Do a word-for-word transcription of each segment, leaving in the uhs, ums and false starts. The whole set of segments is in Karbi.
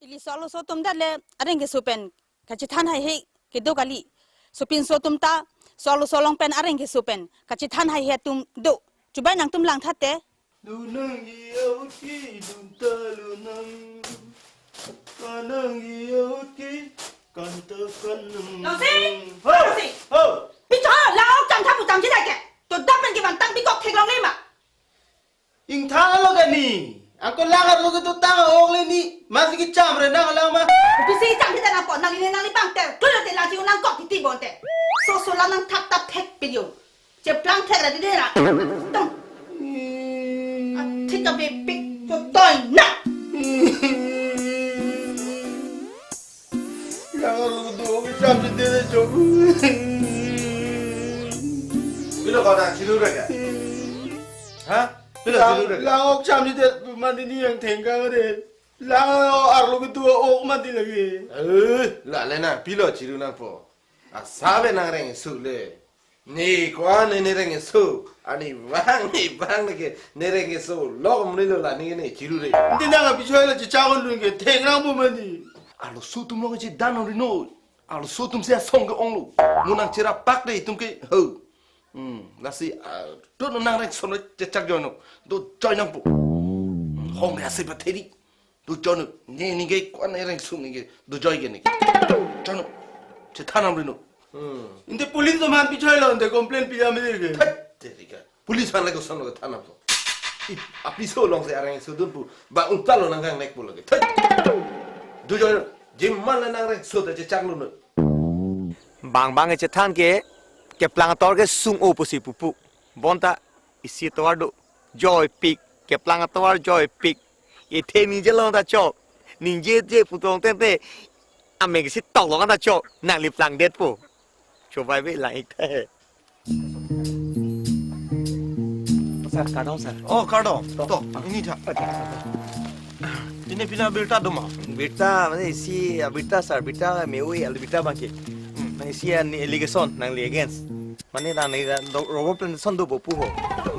Ili solo so atum ta le areng keso pen kachethan haihe kedo kali. Sopinso atum ta solo so along pen areng keso pen kachethan haihe atum do. Chubai nangtum langtha te. Dunang iya uti dunta lunang. Kanang iya uti kanta kanang. Longsi! Ho! Longsi! Ho! Picho, lang-ok cham thapu cham chilai ke. To dap pen kevang tang bikok theklongle ma. Ingthan lo kani. Ako lang arlo kedo tang ok le ni. Masi kecham re nang lang ma. Pisi cham kita nangpo, nangli nangli pangter. Tulo te lang si unang kok titi bonte. So so lang nang thak tap thek pidyo. Cheplang thek ra dide ra. Tong. Athik ka bepik to toy na. Lang arlo kedo ke cham si dede chok. Pilo kau nang chiru ra ka? Ha? Pilo chiru ra ka? Lang-ok cham si dede mandi ni yang thengkang de. Lang arlo kedo ok mandi lagi. Eh, la le na, pilo chiru nangpo. Asa be nang reng su le. Ni ko-an ne reng su. Ani bang ni bang ne ke ne reng su. Lok muni lo la ni ne chiru re. Nti nang api choi la chichak on lun ke thek nang bo mani. Arloso atum lo ke chidan ri noi. Arloso atum si asong ke-ong lo. Mo nang chera pak de itum ke ho. Hmm, lasi, ah, do nang reng so no chichak join no. Do join nangpo. Hmm, hong ya se patheri. Do join no, ne ne ke ko-an ne reng su ne ke, do join ke ne ke. Join no. Chethan nang ri no. Hmm. Nti police atum aphan pi choi lo, nti complain pi jam ne ke. Thak, teri ka. Police aphan le koson lo than nangpo. I, api so along si areng so dunpo. Ba unta lo nang kang nek po lagi. Thak. Do join no. Jim man le nang reng so ta chichak lo no. Bang bang kechethan ke, keplang ator ke sung-o pusi pupu. Bonta isi tovar do. Joypik, keplang atovar joypik. Ithe ningje long ta chok. Ningje je putong tente. Amek si tok long ta chok. Nangli plangdetpo. Chobai be lang-ik the. Sir, kardom, sir. Oh, kardom. To. To, ini tha. Pine pine abirta do ma? Birta, mane isi, ah, birta, sir, birta, me-oi, al birta bangke. Hmm. Mane isi, ah, ni allegation, nangli against. Mane nangli, ah, do, robot plantation dopo pu ho.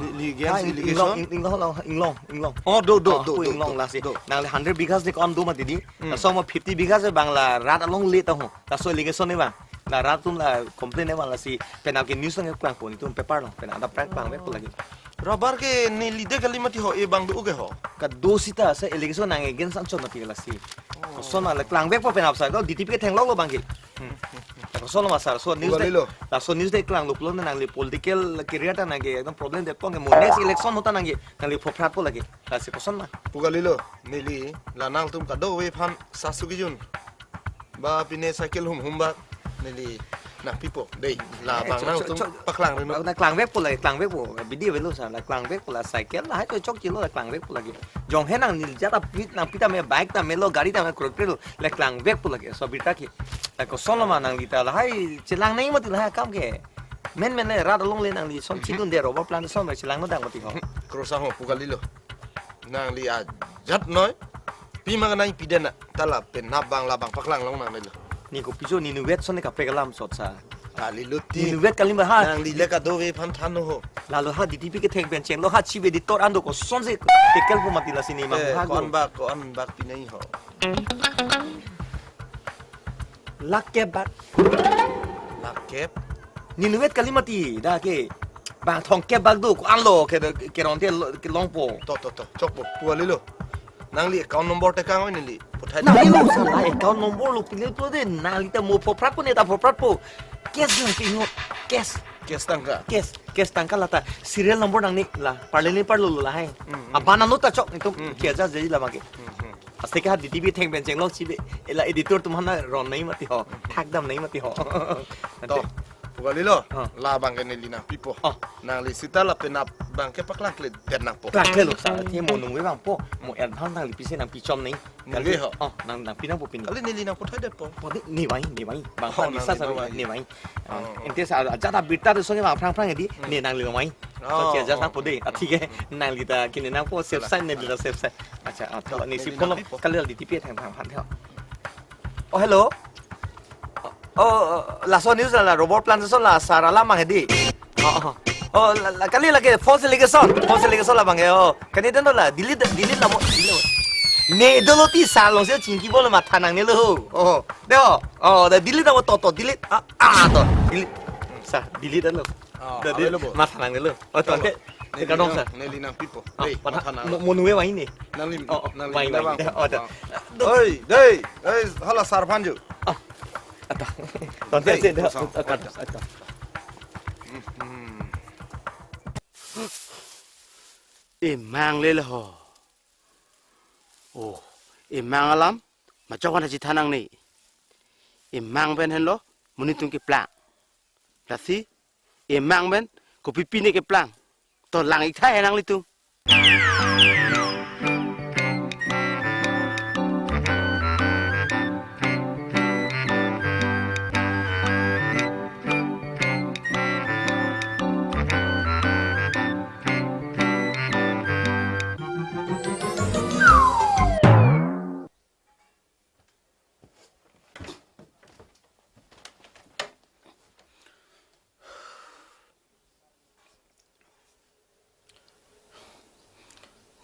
Li, li against, ah, ing-, allegation? Inglong, ing-, inglong, inglong, inglong. Oh, do, do, ah, do, pu do, inglong do, lasi. Do. Nangli hundred bighas ni ko-an do mati di. Hmm. Laso mo fifty bighas abang la rat alongle ta ho. Laso allegation ni bang. La rat atum la complain ni bang lasi. Penap ke news nangkeplang po netum paper lo. Penap ada prank plang vek po lagi. Rubber ke neli de kali mati ho, e bang do ke ho. Kado sita sa allegation nang against anchot mati lasi. Oh. Koson ma le klang vek po penap sa, ko D T P ke thenglok lo bangke. Hmm. Koson lo ma sir, so news de, Pugalilo. Laso news de klang lo pulo nangli political career ta nangke ekdom problem de pong ke mo next election ahut ta nangke, nangli phoprat po lagi. Lasi koson ma. Pugalilo, neli la nangtum kadokave aphan sasu kejun. Ba pine cycle humhum ba neli nangpipo dei. La, eh, bang cho, cho, nangtum cho, paklang ri no. Na klang vek po la, klang vek po. Bidi avelo sa, la klang vek po la cycle la hai to chok chilo la klang vek po lagi. Jong he nangli jat aphi nangpi ta me bike ta me lo gari ta me kroi kroi lo la klang vek po lagi. So birta ke. La koson lo ma nangli ta lahai chelang nai mati lahai akam ke. Men men le rat alongle nangli son, mhm, chidunde rubber plantation ba chelang no dang mati ho. Krosa ho Pugalilo. Nangli ajat noi. Pima kanai pidena ta la penap bang labang paklang long nangnelo. Ni kopi cho ni nuvet son ne kaprek alam sot sa. Kalilo ti. Ni nuvet kalim ba ha. Nangli le kadokave aphan than ho. Lalo ha D T P ketheng pen chenglo ha chibe editor an do kosonsi tekel po mati lasi ni ma. Eh, ha do. Ko-an bak, ko-an bak pinai ho. Lak kep bak. Lak kep? Ni nuvet kali mati, dak ke. Bang thong kep bak do, ko-an lo, ke, ke ron te lo, ke longpo. To, to, to, chokpo, Pugalilo. Nangli account number tekang oi neli. Puthai nangli lo, sala account number lo, pile to de, nangli ta mo phoprat po, ne ta phoprat po. Cash nangpi ho, cash. Cash tangka? Cash, cash tangka lata. Serial number nangli la, parle ni parlo lo lahai. Hmm, hmm. Abang nano ta chok, netum, hmm, hmm, kiaja jadi la mage. Hmm, hmm. Asik ha D T P theng pen chenglo chibe. Ela editor atum aphan ron nai mati ho. Thak dam nai mati ho. To, Pugalilo. Ah. Labang ke neli nangpipo. Ah. Nangli sita la penap bang ke paklang kle det nangpo. Klangkle lo sa, the mo nungve bang po. Mo advance nangli pise nangpi chom nai. Nungve ho. Oh, nang, nangpi nangpo pini. Kali neli nangputhai detpo. Po de, ni vai, ni vai. Bang, oh, phan nangli bisa sa, nang vai. Ni vai. Ah, oh, oh. Ente sa, ajat abirta tu songe bang phrang phrang di, hmm, ni nangli vai. So, oh, chia jas, oh, nangpo de, oh, athi ke, oh, nangli ta kini nangpo safe side, neli ta safe side. Acha, ah, thelo, neli nangpipo. Kali D T P thang thang phan thelo. Oh, hello. Oh, oh, laso news la rubber plantation la sar alam mang hedi. Oh, oh. Oh, la, la, kali lake false allegation, false allegation labang ke. Oh, kani den la delete, delete la mo, delete. Ne dolo ti sar along si chingki bolo matha nangnelo ho. Oh, de ho. Oh, de delete amo to to delete. Ah, ah to. Delete. Sar, delete lo. Oh, da ave delete lo bo. Matha nangnelo. Oh, to. Coba. Ke. Ne ke kadong linang, sar. Ne linang pipo. Ah, dei, matha, matha nang. Mo-, mo nuwe wai ne. Nang lim, oh, oh, nang wai, lim wai. Nang. Oh, to. Oi, dei. Eh, hala sar aphan jo. Ah. Ato. Tonte dei, se de. Kosong. Ato, ato. Hmm. Emang lele ho. Oh, emang alam, majok an aji than nangne. Emang pen henlo, monit atum keplang. Lasi, emang pen, kopipi ne keplang. To lang ik tha he nanglitum.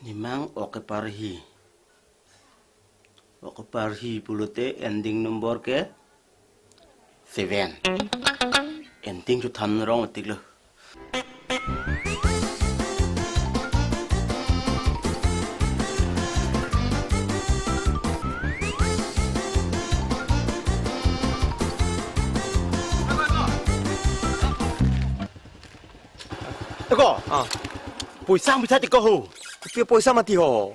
Nemang ok keparhi. Ok keparhi pulote ending number ke seven. Ending chu than rong tik lo. Eko. Ah. Poisa bisa tiko ho. Kopi poisa mati ho.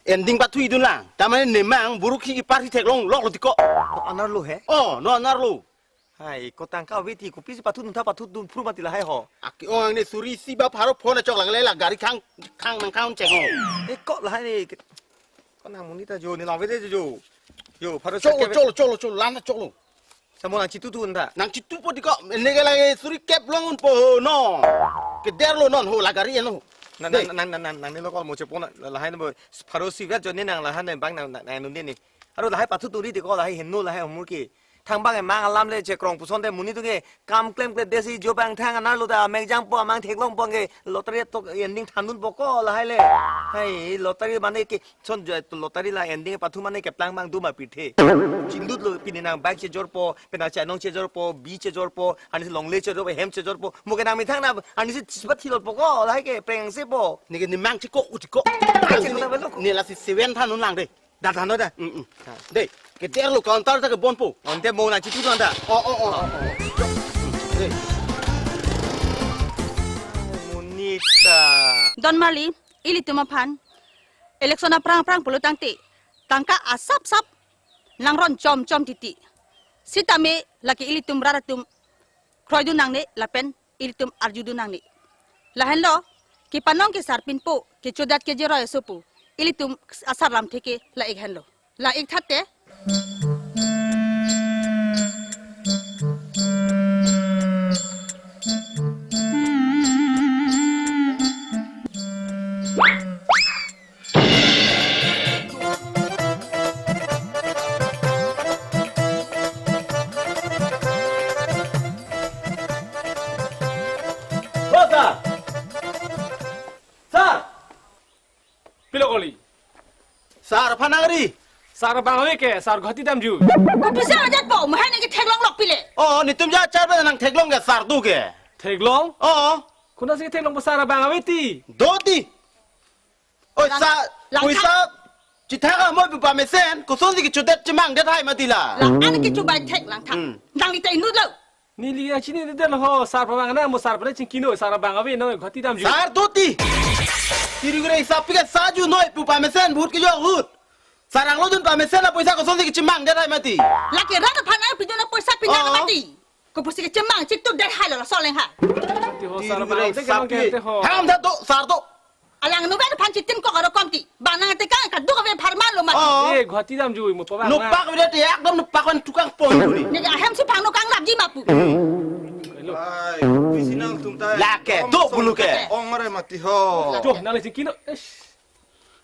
Ending pathu idun lang. Tamane nemang buruk hi parhi theklong lok lo tiko. No anar lo he? Oh, no anar lo. Hai, ko tangka ave ti kopisi pathu dun tha pathu dun phru mati lahai ho. Aki ong ang ne suri isi ba pharo phone chok lang le la gari khang khang nang khang cheng ho. Eh, ko lahai ne. Ko nang monit ta jo ne nang ave de jo. Jo, pharo chok lo, chok lo, chok lo, chok lo, lana chok lo. Samo nang chitu tu anta. Nang chitu po tiko, ne ke lagi suri kep long un po no. Keder lo non ho la gari eno. Nang, dei, nang, nang, nang, nang, nang ne lo call mo chepo na, lahai ne bo, pharo isi vet jo ne nang lahai ne bang nang, nang, nang nun ne ni. Aro lahai pathu turi tiko lahai henu lahai homur ke. Thangbang emang alam le chekrong puson te monit atum ke kam klem klem desi jo bang thang anar lo ta mek jang po amang theklong po ke lottery to ending thandun po ko lahai le. Hai lottery mane ke son jo to lottery la ending pathu mane keplang bang duma pithe. Chindut lo pini nang bike chejor po, pena chanong chejor po, bi chejor po, ani si longle chejor po, hem chejor po. Mo ke nang methang na ani si chispat thilot po ko lahai ke preng se po. Ne ke nemang chiko u chiko. Ai, chiko ta belo ko. Ne lasi seven thandun lang dei. Da than da. Mm, mm. Ha. Dei, keder lo counter ta kebon po. Ante mo nang chitu anta. Oh, oh, oh, oh, oh. Dei. Monit ta. Don Marli, ilitum aphan. Election aphrang aphrang pulo tangte. Tangka asap sap. Nang ron chom chom titi. Sitame lake ilitum rat atum kroidun nangne lapen ilitum arjudun nangne. Lahenlo, kepanong ke sarpin po, kechodat kejeroi aso po, ilitum asar lamthe ke la ik henlo. La ik tha te. O sar! Sar! Pilo kali? Sar aphan nangri. Sar bang ave ke, sar Guwahati damjui. Kopusi ajat po, mahai ne ke theklong lok pile. Oh, netum ja char ba nang theklong ke sar tu ke. Theklong? Oh. Konat si theklong po sar bang ave ti. Do ti. Oi, lang, sa, lang puisa thang. Chithak amo pu pamesen, kosonsi kechodet chemangdet hai mati la. Lang an kechobai thek lang thang. Hmm. Nangli ta inut lo. Neli nang chinidet ho, sar pamang na mo sar pale chingkino, sar bang ave no Guwahati damjui. Sar do ti. Tiri gure isap pika sar ju noi pu pamesen, bhut ke jo hut. Sar anglodun pamesen na puisa kosonsi kechemangdet hai mati. Lake rat aphan ai pidun na puisa pinang, oh, mati. Kopusi kechemang chitudet hai lo la soleng ha. Ti ho sar bang ave ke nang ke te ho. Ham tha do, sar do. Alang nu vet aphan chitin kok aro kom ti. Bang nang te kang kaduk ave pharman lo mati. Oh. Eh, Guwahati damjui mo pabang. Nupak ave te ekdom nupak an tukang pon. Ne ahem si phang no kang lapji ma pu. Hello. Ai, kopi si nangtum ta. Lake, do bulu ke. Ong are mati ho. Tuh, nang le chingkino. Eish.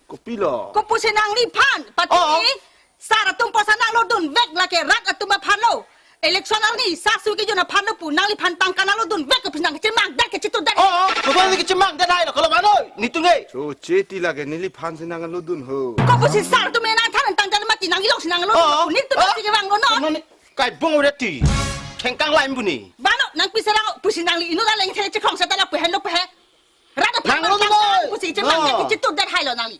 Kopilo? Kopusi nangliphan, pati, oh, ni, sar atum poisa nanglodun vek lake rat atum aphan lo. Election arni sasu ke jona phan lo pu, nangliphan tangka nanglodun vek ke pis nang kechemang det kechetut det. Oh, oh, bukan ni kechemang det hai lo, kalau mana? Netum ke. Choche ti lake neliphan si nanglodun ho. Kopusi sar atum nangthan tang jal mati nang ilong si nanglodun. Oh, oh. Netum si kevang lo non. Kai bong udah ti. Thengkang lain buni. Bano nang pisa lang pusi nangli inut aleng the chekhong seta la pehen lo pehe. Rada phan nanglodun nang oi. Pusi kechemang det kechetut det hai lo nangli.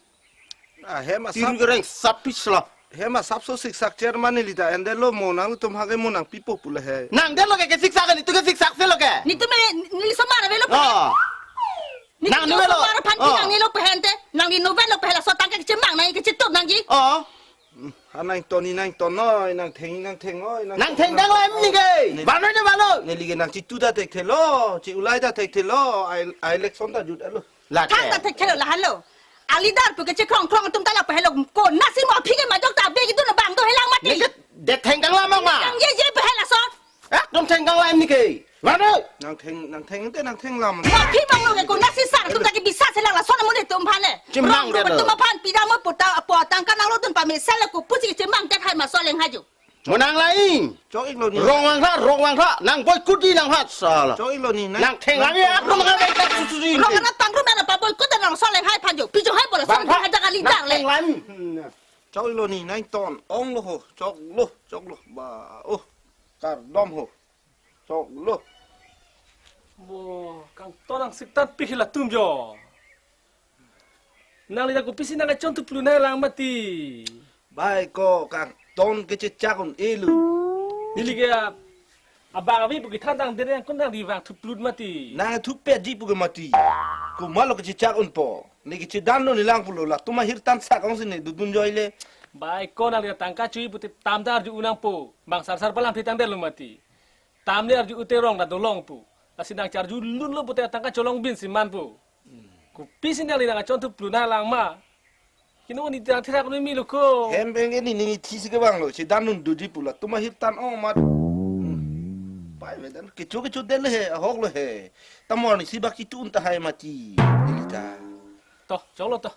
Ah, hem asap. Tiru kereng sapis lah. Hem asap so siksak chairman neli ta endelo mo nangtum hake mo nangpipo pule he. Nang det lo ke, kesiksak ke, netum kesiksak si lo ke. Netum me neli somar avelo. Oh. Netum nang neli somar lo. Phan pi nang neli lo pehente, nang neli novel lo pehela so tangka kechemang nang kechetut nangji. Oh. Hmm, ha nangton ni nangton noi, nangtheng ni nangtheng noi, nang nangtheng tang lain ni ke. Ne- Bano ne bano. Neli ke nangchetut ta thekthelo, che-ulai ta thekthelo, ai, ai election ta jut alo. Lake. Thang ta thekthelo lahenlo. A leader pu ke chekhong khong atum ta la pehelo ko nasi mo aphi ke majok ta be gitu na bang do helang mati. Neke det thengkang lam ma. Nang ye ye pehela son. Ekdom thengkang lain ni ke. Mane? Nangtheng, nangtheng te nangtheng lam. Mo aphi bang lo ke ko nasi sar atum ta ke bisa selang la son mo netum phale. Chimang rong det lo. Atum aphan pida mo pota po tangka nanglodun pame sel ko pusi kechemang det hai ma soleng haju. Mo nang lain. Chok-iklo ni. Rong vang tha, rong vang tha. Nang boycott di nang hat sala. Chok-iklo ni. Nang theng lagi aku mengambil tak susu di. Rong anak pangrum anak pa boycott dan nang soleng hai phan jo. Pi jo hai bola bang soleng hai jaga leader le. Nang theng lain. Chok-iklo ni nangton. Onglo ho. Choklo, choklo. Ba, oh. Kardom ho. Choklo. Mo kangton nang siktan pi hila tum jo. Nangli ta kopisi nang kachon thuplu nanglang mati. Bai ko kangton kechechak un-elo. Neli ke a, abang avi pu kethan tang dere kun nangli vang thuplut mati. Nang thupet di pu ke mati. Komatlo kechechak unpo. Ne kechedan lo nelang pulo latum ahirtan sak ong si ne dodun joi le. Bai ko nangli tangka chui pute tam ta arju unang po. Bang sar sar palam thitang det lo mati. Tam le arju ute rong ta dolong pu. Lasi nang charju lun lo pute tangka cholong bin si man pu. Kopisi nangli nang kachon thuplu nanglang ma. Kino ni tang thirak ni mi lo ko. Hem beng ni ni thi si kevang lo. Si dan nun duji pu latum ahirtan ong mat. Hmm. Pai vedan. Kecho kecho det le he. Ahok lo he. Tamor ni si bak chetun ta hai mati. Neli ta. To, choklo to.